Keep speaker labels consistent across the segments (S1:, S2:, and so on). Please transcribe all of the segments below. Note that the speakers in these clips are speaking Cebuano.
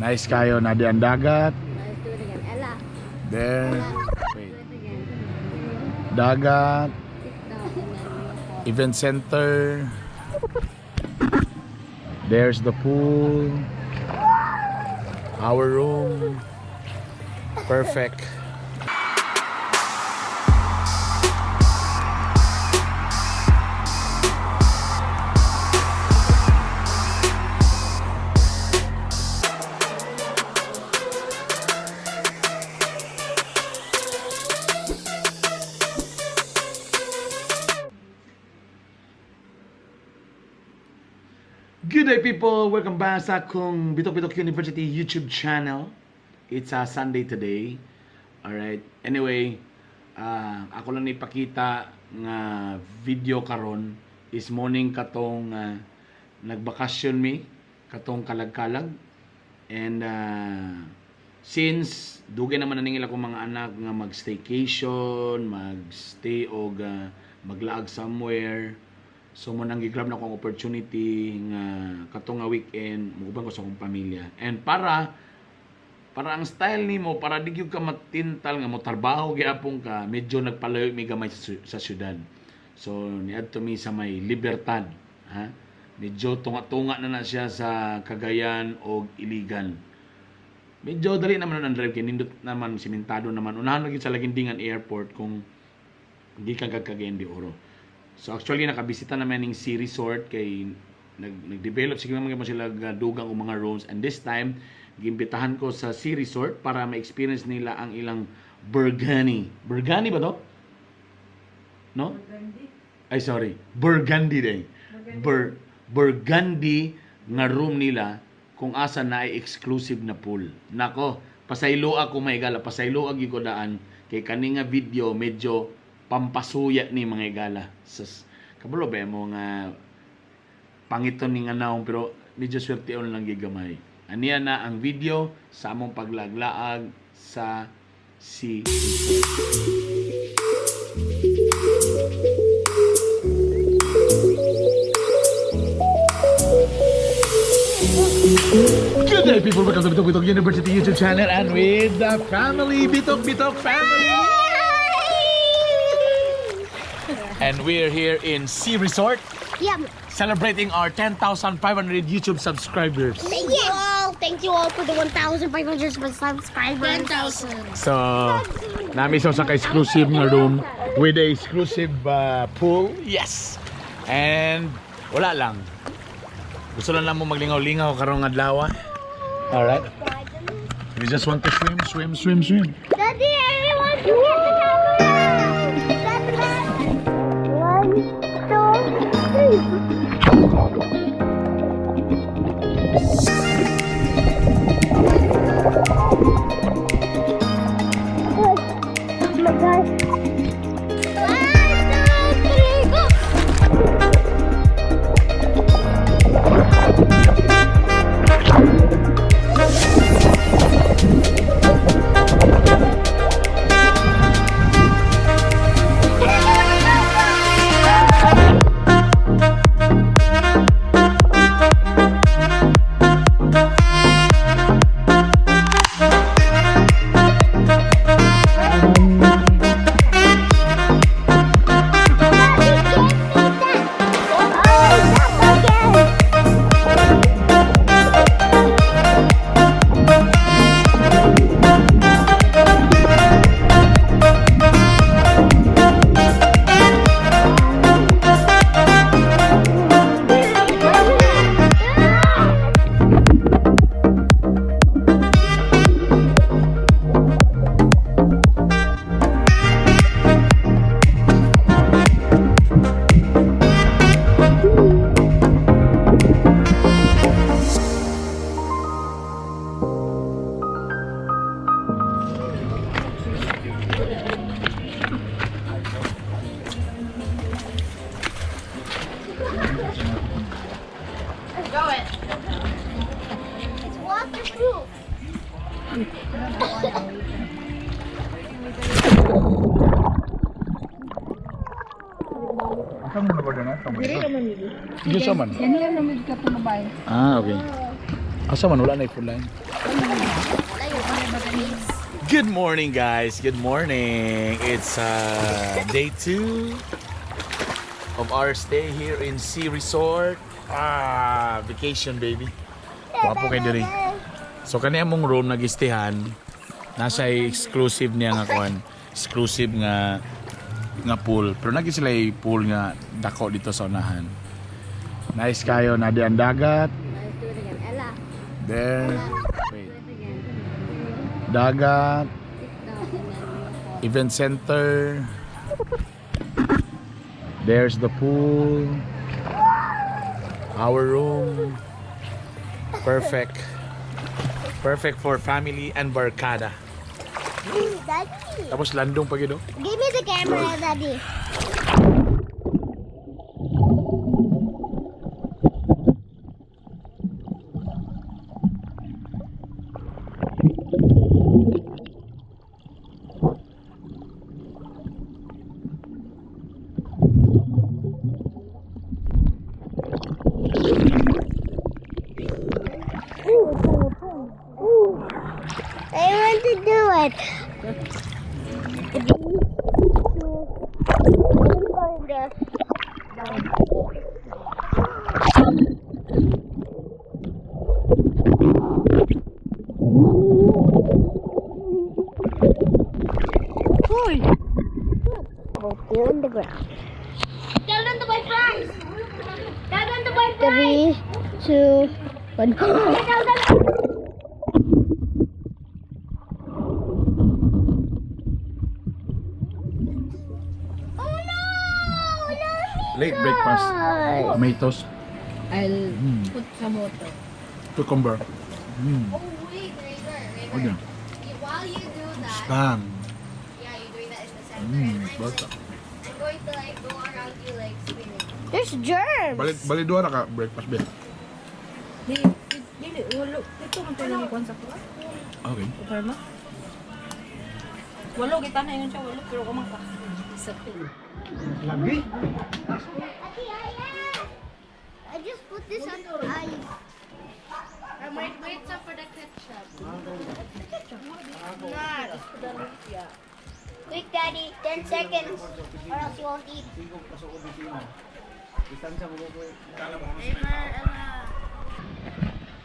S1: Nice kayo na di ang dagat.
S2: Let's do it again. Ella,
S1: There.
S2: do
S1: Wait.
S2: it again.
S1: Dagat,
S2: Sit down and then we'll
S1: event center. There's the pool. Our room. Perfect. Good day, people! Welcome back sa akong Bitok Bitok University YouTube channel. It's a Sunday today. Alright. Anyway, ako lang ipakita nga video karon is morning katong nagbakasyon mi katong kalag-kalag. And since dugay naman na ningil akong mga anak nga mag-staycation, mag-stay og maglaag somewhere. So mo nang gigrab na akong opportunity nga katong nga weekend muguban ko sa akong pamilya. And para para ang style nimo para di gyud ka matintal nga mo trabaho gyapon ka, medyo nagpalayo mi gamay sa syudad. So niadto mi sa may Libertad, ha? Medyo tunga-tunga na na siya sa Cagayan og Iligan. Medyo dali naman ang drive kay nindot naman, simentado naman. Unahan lagi sa Lagindingan Airport kung gikan kag Cagayan de Oro. So actually nakabisita naman ning Sea Resort kay nag nag-develop sige man mo sila dugang og mga rooms, and this time giimbitahan ko sa Sea Resort para ma-experience nila ang ilang Burgundy. Burgundy ba to? No? Ay, sorry, Burgundy day. Burgundy nga room nila kung asa na ay exclusive na pool. Nako, pasaylo ako, mga igala, pasaylo gyud ko daan kay kani nga video medyo pampasuya ni mga igala. Sus, kabalo ba mo nga pangiton ni nga naong, pero medyo swerteon lang gigamay. Aniya na ang video sa among paglaglaag sa Sea Resort. Good day, people! Welcome to Bitok Bitok University YouTube channel and with the family, Bitok Bitok family! And we're here in Sea Resort celebrating our 10,500 YouTube subscribers.
S2: Thank you all. Thank you all for the 1,500 subscribers.
S3: 10,000.
S1: So, nami sa ka exclusive nga room with a exclusive pool. Yes! And wala lang. Gusto lang namo maglingaw-lingaw karong adlaw. Alright. We just want to swim, swim, swim, swim.
S2: Daddy, I want to get the camera. Daddy. One, two, three. Oh my gosh. One, two, three, go. Daddy, give me that. Oh, that again. It's waterproof.
S1: Asa man na ba na? Dili man.
S3: Yan lang naman ka tumabay.
S1: Ah, okay. Asa man wala na full line. Good morning, guys. Good morning. It's day 2 of our stay here in Sea Resort. Ah, vacation, baby. Wapo kay diri. So kani among room nagistihan, nasa exclusive niya nga kuan, exclusive nga nga pool. Pero nagi sila pool nga dako dito sa unahan. Nice kayo na di ang dagat.
S2: Let's do it again. Ella.
S1: There. Wait. Dagat, event center. There's the pool. Our room. Perfect. Perfect for family and barkada.
S2: Daddy.
S1: Tapos landong pag ito.
S2: Give me the camera, Daddy. I want to do it. Three, two, one, go in there.
S3: Hoy!
S2: Go in the ground.
S3: Tell them to buy fries! Tell them to buy
S2: Three, two, one.
S3: Tell them.
S2: Oh no!
S1: Late breakfast. Tomatoes,
S3: I'll put some water.
S1: Cucumber.
S4: Oh wait, Rhaegar, Rhaegar.
S1: Okay.
S4: While you do that,
S1: Spam.
S4: yeah, you're doing that in the center, and I'm,
S1: Bata.
S4: like, I'm going to like go around you like spinning.
S2: There's germs.
S1: Balit, balit na ka breakfast be.
S3: Di, di, di, walo. Ito man tulong ikuan sa kuha.
S1: Okay.
S3: Okay ma? Walo, kita na yun siya, walo. Pero kumang ka.
S1: Lagi.
S2: I just put this on ice.
S4: Wait, wait some for the ketchup.
S2: Quick, Daddy, 10 seconds, or else you won't eat.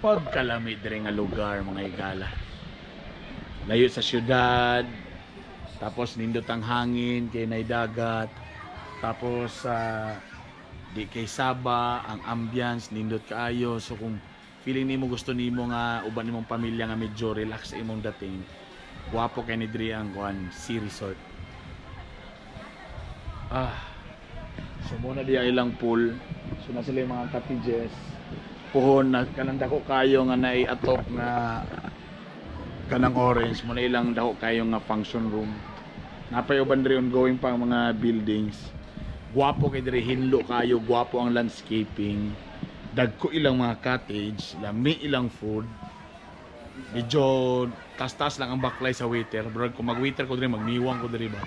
S1: Pagkalami dire nga lugar, mga igala. Layo sa syudad, tapos nindot ang hangin kay nay dagat. Tapos sa di kay Saba, ang ambience nindot kaayo. So kung feeling nimo gusto nimo nga uban nimong pamilya nga medyo relax sa imong dating, gwapo kay ni diri ang kuan Sea Resort. Ah. So muna diya ilang pool. So na sila yung mga cottages. Puhon na kanang dako kayo nga naiatok nga kanang orange mo na ilang dako kayo nga function room. Napay uban diri ongoing pa ang mga buildings. Gwapo kay diri, hinlo kayo, gwapo ang landscaping. Dagko ilang mga cottage, lami ilang food. Medyo tas-tas lang ang baklay sa waiter. Bro, kung mag-waiter ko diri, magniwang ko diri ba.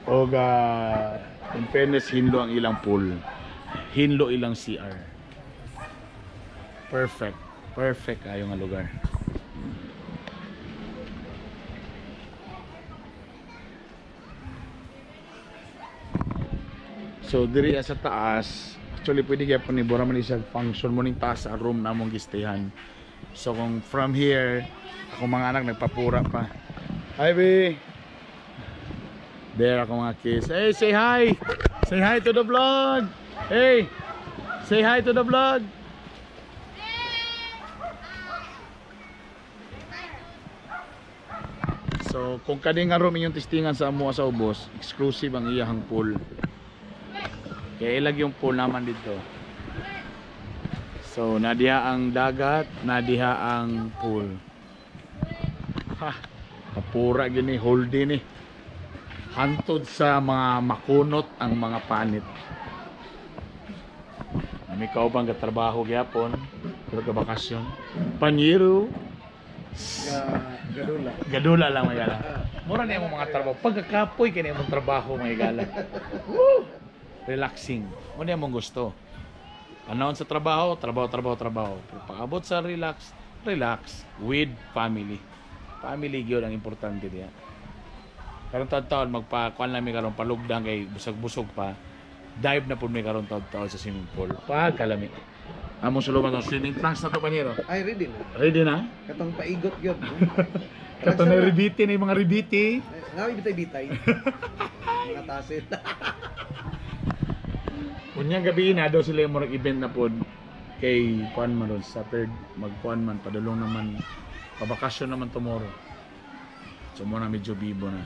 S1: Oga, in fairness, hinlo ang ilang pool. Hinlo ilang CR. Perfect. Perfect ayo nga lugar. So diri sa taas, actually pwede gyapon ni Bora man siya function mo ning taas sa room na among gistayan. So kung from here, ako mga anak nagpapura pa. Hi, B. There ako mga kids. Hey, say hi! Say hi to the vlog! Hey! Say hi to the vlog! So, kung kani nga room inyong testingan sa amuha sa ubos, exclusive ang iyahang pool. Kaya ilag yung pool naman dito. So, nadiha ang dagat, nadiha ang pool. Ha, kapura gini, whole day ni. Hantod sa mga makunot ang mga panit. Nami kaubang katrabaho gyapon, pero ka bakasyon. Panyero.
S5: Gadula.
S1: Gadula lang mga gala. Mura na imong mga trabaho. Pagkakapoy kini imong trabaho mga gala. Woo! Relaxing. Mo na imong gusto. Panahon sa trabaho, trabaho, trabaho, trabaho. Pero pag-abot sa relax, relax with family. Family gyud ang importante diya. Karon taon-taon magpa kuan lang mi karon, palugdang kay busog-busog pa. Dive na pud mi karon taon-taon sa swimming pool. Pagkalami. Among suluman ang swimming trunks na to, panyero.
S5: Ay, ready na.
S1: Ready na?
S5: Katong paigot yun.
S1: Kato na ribiti na yung mga ribiti.
S5: Nga bitay-bitay. Mga tasil.
S1: Unyang gabi na daw sila yung murag event na pod kay kuan man ron sa third, magkuan man, padulong naman, pabakasyon naman tomorrow. So mo na medyo bibo na.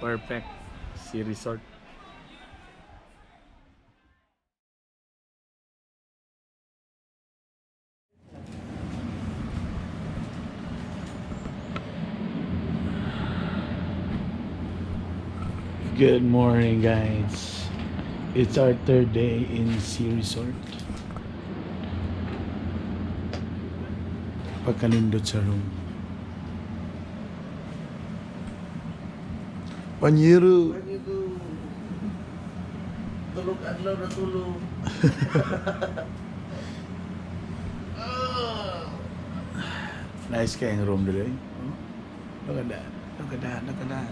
S1: Perfect si resort. Good morning, guys. It's our third day in Sea Resort. Pagkalindot sa room. Panyero.
S5: Tulog adlaw na tulog.
S1: Nice kayong room dito eh. Oh, look at that. Look at that. Look at that.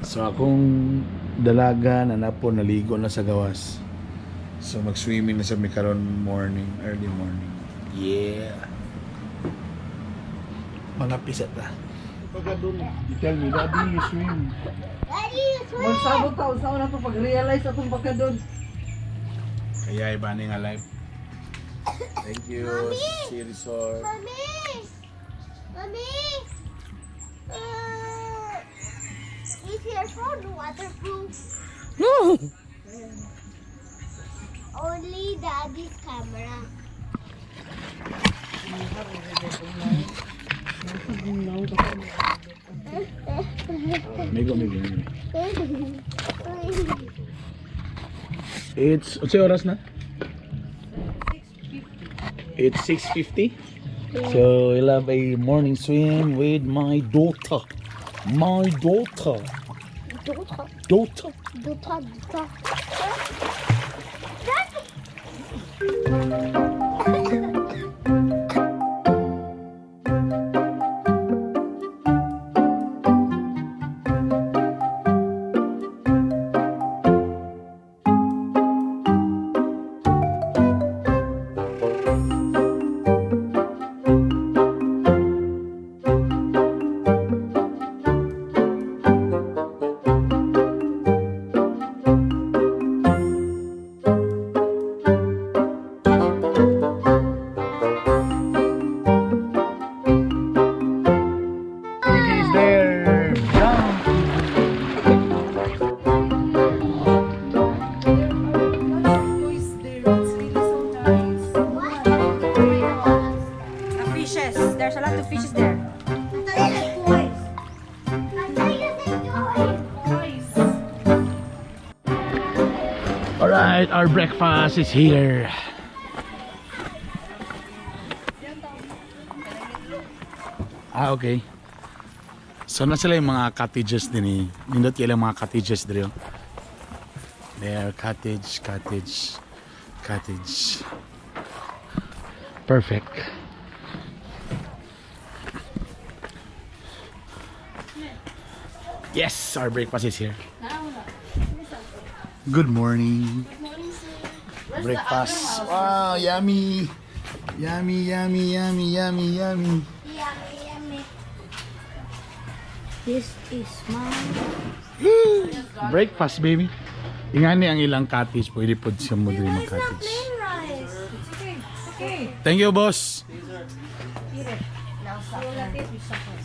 S1: So akong dalaga na napo naligo na sa gawas. So mag-swimming na sa mi karon morning, early morning. Yeah. Mga pisat ta. You tell me, Daddy, you swim.
S2: Daddy, swim!
S6: Magsabot ta unsa na to pag-realize atong pagkadon.
S1: Kaya iba ni nga life. Thank you, Sea Resort.
S2: Mommy! Mommy! Is your phone waterproof?
S3: No!
S2: Only Daddy's camera.
S1: Migo, migo, migo. It's, unsay oras na? It's 6:50. So we'll have a morning swim with my daughter. My daughter.
S2: Daughter,
S1: Daughter.
S2: daughter, daughter.
S1: Is there. Jump.
S3: Toys there. It's really so nice.
S2: What?
S3: The fishes. There's a lot of fishes there.
S2: I thought you said toys. I thought you said toys.
S3: Toys.
S1: All right, our breakfast is here. Ah, okay. So na sila yung mga cottages din eh. Nindot yung mga cottages diri oh. There, cottage, cottage, cottage. Perfect. Yes, our breakfast is here. Good morning. Breakfast. Wow, yummy. Yummy, yummy, yummy, yummy, yummy.
S2: Yummy, yummy. This is mine.
S1: Breakfast, baby. Ingani ang ilang cottage. Pwede po siya mo diri mag-cottage.
S2: Rice.
S3: It's okay. It's okay.
S1: Thank you, boss.
S3: Eat it. We'll let it with supper.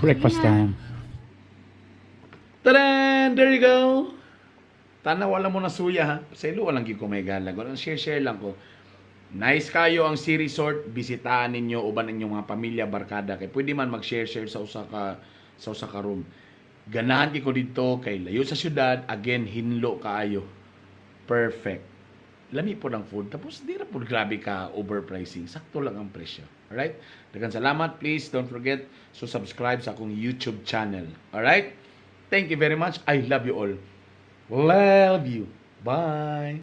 S1: Breakfast time. Tadan! There you go! Tana wala mo na suya ha. Sa ilo walang gyud ko may galag. Walang share-share lang ko. Nice kayo ang Sea Resort. Bisitahan ninyo uban inyong mga pamilya, barkada kay pwede man mag-share-share sa usa ka room. Ganahan kay ko dito kay layo sa syudad, again hinlo kaayo. Perfect. Lami pod ang food. Tapos di ra pod grabe ka overpricing. Sakto lang ang presyo. Alright? Daghang salamat. Please don't forget to subscribe sa akong YouTube channel. Alright? Thank you very much. I love you all. Love you. Bye.